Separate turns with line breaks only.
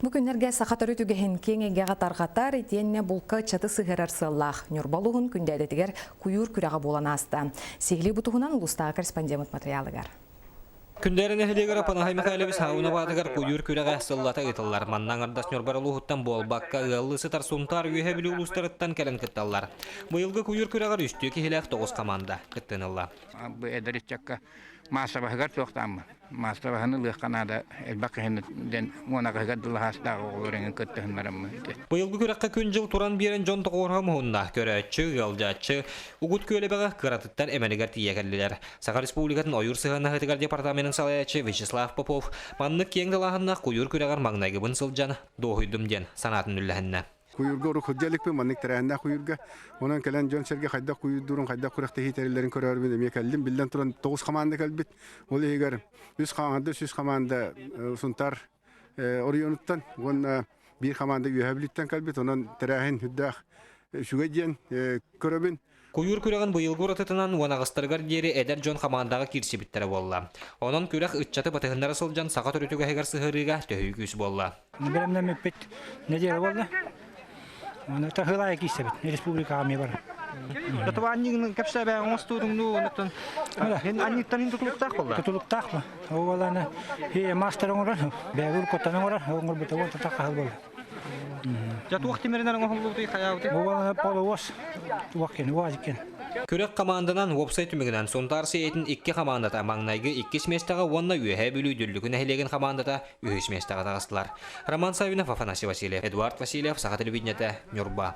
Бу күннэргэ саха төрүт үгэһин киэҥ эйгэҕэ тарҕатар, итиэннэ булка ыччаты сыһыарар сыаллаах Ньурба улууһун Күндээдэтигэр куйуур күрэҕэ буолан ааста. Сиһилии бу туһунан улуустааҕы корреспондеммыт матырыйаалыгар.
Күндээрэ нэһилиэгэр Апанаһай Михайлович Саунов аатыгар куйуур күрэҕэ сыллата ыытыллар. Манна аҥардас Ньурба улууһуттан буолбакка, ыаллыы сытар Сунтаар Үөһэ Бүлүү улуустарыттан кэлэн кытталлар. Быйылгы куйуур күрэҕэр үстүү киһилээх тоҕус хамаанда кыттыыны ылла.
Бу эдэр ыччакка маассабаһыгар туохтааммын. Маастабаһын ылыахха наада элбэх киһини диэн уонаҕыһыгар дылаһаастаах оҕолор эҥин кыттыһыннараммын ити.
Быйылгы күрэххэ күн-дьыл туран биэрэн дьон тоҕуоруһа муһунна. Көрөөччү, ыалдьааччы Угут Күөлэбэҕэ кыратыттан эмэнигэр тиийэ кэллилэр. Саха Республикатын ойуур сыһыаннаһыытыгар департаменын салайааччы Вячеслав Попов маннык киэҥ далааһыннаах куйуур күрэҕэр маҥнайгыбын сылдьан дуоһуйдум диэн санаатын үллэһиннэ.
Куйуурга урут сылдьа иликпин, маннык тэрээһиннээх куйуурга. Онон кэлэн дьон-сэргэ хайдах куйуурдуурун, хайдах күрэхтэһии тэриллэрин көрөөрүбүн эмиэ кэллим. Биллэн туран, тоҕус хамаанда кэлбит. Ол иһигэр үс хамаанда, үс хамаанда Сунтаар оройуонуттан уонна биир хамаанда Үөһээ Бүлүүттэн кэлбит. Онон тэрээһин үрдээх үчүгэй диэн көрөбүн.
Куйуур күрэҕин быйылгы уратытынан уон аҕыстарыгар диэри эдэр дьон хамаандаҕа киирсибиттэрэ буолла. Онон күрэх ыччаты батыһыннара сылдьан саха төрүт үгэһигэр сыһыарыыга төһүү күүс буолла.
Бэлэмнэммиппит нэдиэлэ буолла. Аны таһыылаайы киирсэбит республикаҕа эмиэ бар.
Татуа анньыгын кэпсээбэ оҥостуутуҥнуу онуттан анньыктан иһин тутулуктаах буолла.
Тутулуктаах ба. Ол буоллаана мастер оҥорор, бэйэбит куттан оҥорор, оҥорбута уон татах хаһыл буолла.
Дьэ туох тимиринэн оҥоһуллубутуй хайаабытый?
Бу буоллаана полуос туох кини, уаз иккен.
Күрэх хамаанданан уопсай түмүгүнэн Сунтаар Сиэйэтин икки хамаандата маҥнайгы иккис миэстэҕэ уонна Үөһээ Бүлүү Дүллүкү нэһилиэгин хамаандата үһүс миэстэҕэ таҕыстылар. Роман Саввинов, Афанасий Васильев, Эдуард Васильев, Саха телевидениетэ, Ньурба.